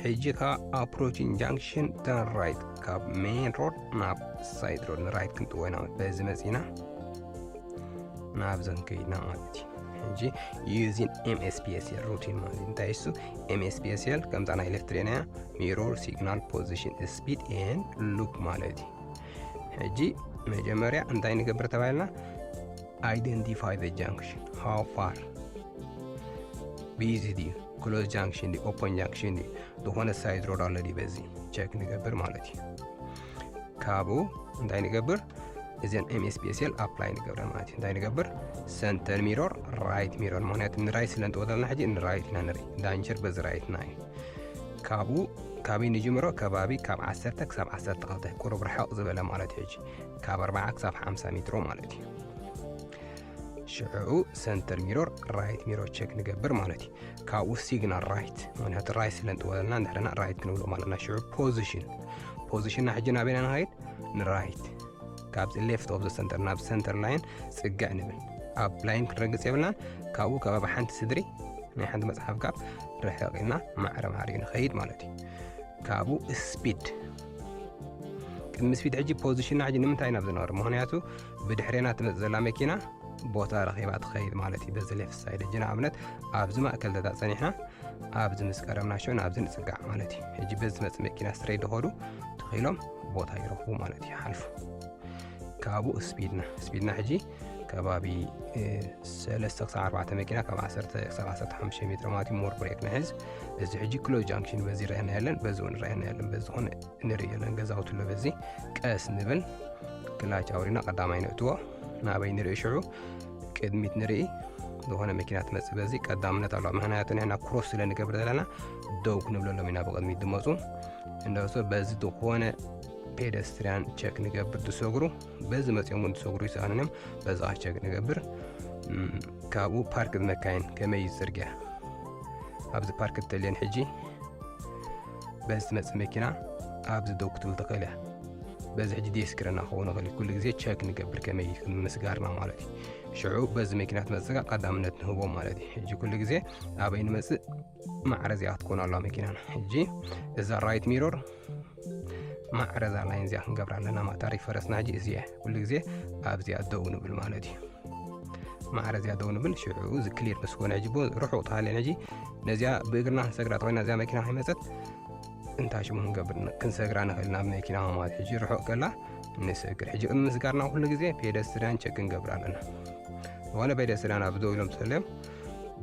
ሕጂ ካብ approaching junction turn right፣ ካብ main road ናብ side road ን right ክንጥዎ ኢና። በዚ መጺና ናብዘን ከይድና ማለት እዩ። ሕጂ using M S P S L routine ማለት እዩ። እንታይ እሱ M S P S L? ከምዛ ናይ left ርኢናያ፣ mirror፣ signal፣ position፣ speed and look ማለት እዩ። ሕጂ መጀመርያ እንታይ ንገብር ተባሂልና? Identify the junction፣ how far፣ busy ድዩ፣ close junction ድዩ፣ open junction ድዩ፣ ዝኾነ side road ኣሎ ድዩ፣ በዚ check ንገብር ማለት እዩ። ካብኡ እንታይ ንገብር? እዘን M S P S L apply ንገብረን ማለት እዩ። እንታይ ንገብር? Center mirror፣ right mirror፣ ምኽንያቱ ን right ስለ ንጥወ ዘለና ሕጂ ን right ኢና ንርኢ። Danger በዚ right ና እዩ። ካብኡ ካበይ ንጅምሮ? ከባቢ ካብ ዓሰርተ ክሳብ ዓሰርተ ክልተ፣ ቁሩብ ርሕቕ ዝበለ ማለት እዩ። ሕጂ ካብ ኣርብዓ ክሳብ ሓምሳ ሜትሮ ማለት እዩ። ሽዑ center mirror፣ right mirror check ንገብር ማለት እዩ። ካብኡ signal right፣ ምኽንያቱ right ስለ ንጥወ ዘለና ንድሕርና right ክንብሎ ማለት ኢና። ሽዑ position፣ position ና ሕጂ ናበይና ንኸይድ? ን right። ካብዚ left of the center ናብ center line ጽግዕ ንብል። ኣብ line ክንረግጽ የብልናን። ካብኡ ከባቢ ሓንቲ ስድሪ ናይ ሓንቲ መጽሓፍ ካብ ርሕቕ ኢልና ማዕረ ማዕሪኡ ንኸይድ ማለት እዩ። ካብኡ speed፣ ቅድሚ speed ሕጂ position ና ሕጂ ንምንታይ ኢና ኣብዚ ንቐርብ? ምኽንያቱ ብድሕሬና ትመጽእ ዘላ መኪና ቦታ ረኺባ ትኸይድ ማለት እዩ። በዚ left side ሕጂ ንኣብነት ኣብዚ ማእከል ተታ ጸኒሕና ኣብዚ ምስ ቀረብና ሽዑ ናብዚ ንጽጋዕ ማለት እዩ። ሕጂ በዚ መጽእ መኪና straight ዝኸዱ ትኺሎም ቦታ ይረኽቡ ማለት እዩ፣ ይሓልፉ። ካብኡ speed ና፣ speed ና ሕጂ ከባቢ፣ እ፣ ሰለስተ ክሳብ ኣርባዕተ መኪና ካብ ዓሰርተ ክሳብ ዓሰርተ ሓሙሽተ ሜትሮ ማለት እዩ፣ more break ንሕዝ። እዚ ሕጂ close junction በዚ ይረኣየና የለን፣ በዚ እውን ይረኣየና የለን፣ በዚ ዝኾነ ንርኢ የለን፣ ገዛውቲ ኣሎ። በዚ ቀስ ንብል፣ clutch ኣውሪና ቀዳማይ ነእትዎ። ናበይ ንርኢ ሽዑ? ቅድሚት ንርኢ። ዝኾነ መኪና ትመጽእ በዚ ቀዳምነት ኣለዋ። ምኽንያቱ ንሕና cross ስለ ንገብር ዘለና ደው ክንብለሎም ኢና ብቕድሚት ዝመጹ። እንደውሶ በዚ ዝኾነ pedestrian check ንገብር ዝሰግሩ፣ በዚ መጺኦም እውን ዝሰግሩ ይሰኣኑን እዮም። በዚ ኸዓ check ንገብር። እም፣ ካብኡ ፓርክ መካይን ከመይ እዩ ጽርግያ? ኣብዚ ፓርክ እተልየን ሕጂ በዚ ትመጽእ መኪና ኣብዚ ደው ክትብል ትኽእል እያ። በዚ ሕጂ ዴስክረና ክኸውን ይኽእል እዩ። ኩሉ ግዜ ቸክ ንገብር ከመይ እዩ ቅድሚ ምስጋርና ማለት እዩ። ሽዑ በዚ መኪና ትመጽእ ቀዳምነት ንህቦ ማለት እዩ። ሕጂ ኩሉ ግዜ ኣበይ ንመጽእ? ማዕረ እዚኣ ክትኮን ኣለዋ መኪናና። ሕጂ እዛ ራይት ሚሮር ማዕረ እዛ ላይን እዚኣ ክንገብራ ኣለና ማለት እያ። ሪፈረንስና ሕጂ እዚ እያ። ኩሉ ግዜ ኣብዚኣ ደው ንብል ማለት እዩ። ማዕረ እዚኣ ደው ንብል። ሽዑ እዚ ክሊር ምስ ኮነ ሕጂ ብ-፣ ርሑቕ ተሃልየን ሕጂ ነዚኣ ብእግርና ክንሰግራ ተኾይና እዚኣ መኪና ከይመጸት እንታይ ሽሙ ክንገብር ን-፣ ክንሰግራ ንኽእል ናብ መኪና ማለት ሕጂ ርሑቕ ከላ ንሰግር። ሕጂ ቅድሚ ምስጋርና ኩሉ ግዜ ፔደስትሪያን ቸክ ክንገብር ኣለና። ዝኾነ ፔደስትሪያን ኣብ ደው ኢሎም ተሰልዮም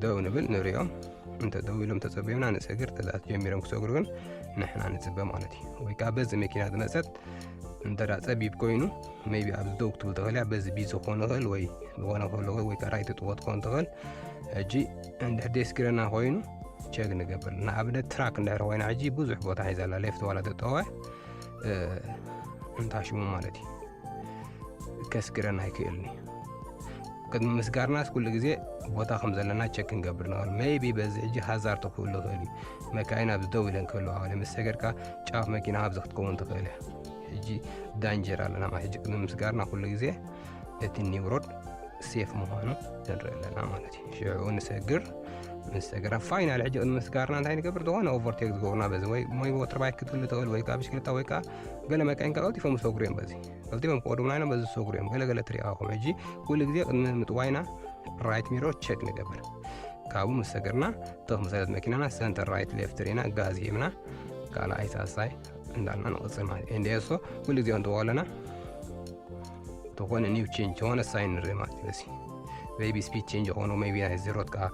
ደው ንብል ንሪኦም። እንተ ደው ኢሎም ተጸበዩና ንሰግር፣ ተዛ ጀሚሮም ክሰግሩ ግን ንሕና ንጽበ ማለት እዩ። ወይ ከኣ በዚ መኪና ዝመጸት እንተ ደኣ ጸቢብ ኮይኑ ሜይቢ ኣብዚ ደው ክትብል ትኽእል እያ። በዚ ቢዚ ክኾን ይኽእል ወይ ዝኾነ ክህሉ ይኽእል ወይ ከኣ ራይት ጥዎ ትኾን ትኽእል። ሕጂ እንድሕር ዴስክረና ኮይኑ ቸክ ንገብር። ንኣብነት ትራክ እንድሕር ኮይና ሕጂ ብዙሕ ቦታ ሒዛ ኣላ፣ ሌፍት ዋላ ተጠወ፣ እ፣ እንታይ ሽሙ ማለት እዩ፣ ከስግረና ኣይክእልን እዩ። ቅድሚ ምስጋርናስ ኩሉ ግዜ ቦታ ከም ዘለና ቸክ ክንገብር ንኽእል። ሜይቢ በዚ ሕጂ ሃዛርድ ክህሉ ይኽእል እዩ። መካይን ኣብዚ ደው ኢለን ክህልዋ፣ ዋላ ምስ ሰገርካ ጫፍ መኪና ኣብዚ ክትከውን ትኽእል እያ። ሕጂ ዳንጀር ኣለና ማለት ሕጂ ቅድሚ ምስጋርና ኩሉ ግዜ እቲ ኒው ሮድ ሴፍ ምዃኑ ንርኢ ኣለና ማለት እዩ። ሽዑ ንሰግር፣ ምስ ሰገርና ፋይናል ሕጂ ቅድሚ ምስጋርና እንታይ ንገብር? ዝኾነ ኦቨርቴክ ዝገብሩና በዚ ወይ፣ ወይ ሞተር ባይክ ክትህሉ ትኽእል ወይ ከኣ ብሽክለታ ወይ ከኣ ገለ መካይን ከኣ ቀልጢፎም ዝሰግሩ እዮም በዚ። ቀልጢፎም ክቐድሙና ኢሎም በዚ ዝሰግሩ እዮም። ገለ ገለ ትሪኣ ኢኹም። ሕጂ ኩሉ ግዜ ቅድሚ ምጥዋይና ራይት ሚሮ ቸክ ንገብር። ካብኡ ምስ ሰገርና ትኽ መሰለት መኪናና ሰንተር ራይት ሌፍት ርኢና ጋዝ ሂብና ካልኣይ ሳልሳይ እንዳልና ንቕጽል ማለት እዩ። ኤንዲኤሶ ኩሉ ግዜ ክንጥዎ ኣለና። ተኾነ ኒው ቼንጅ ተኾነ ሳይን ንርኢ ማለት እዩ። በዚ ሜይቢ ስፒድ ቼንጅ ኾኑ ሜይቢ ናይ ዜሮት ከኣ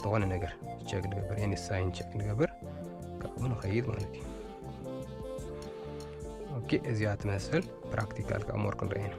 ተኾነ ነገር ቸክ ንገብር፣ ኤኒ ሳይን ቸክ ንገብር፣ ካብኡ ንኸይድ ማለት እዩ። ኦኬ፣ እዚኣ ትመስል ፕራክቲካል ከኣ ሞር ክንርኢ ኢና።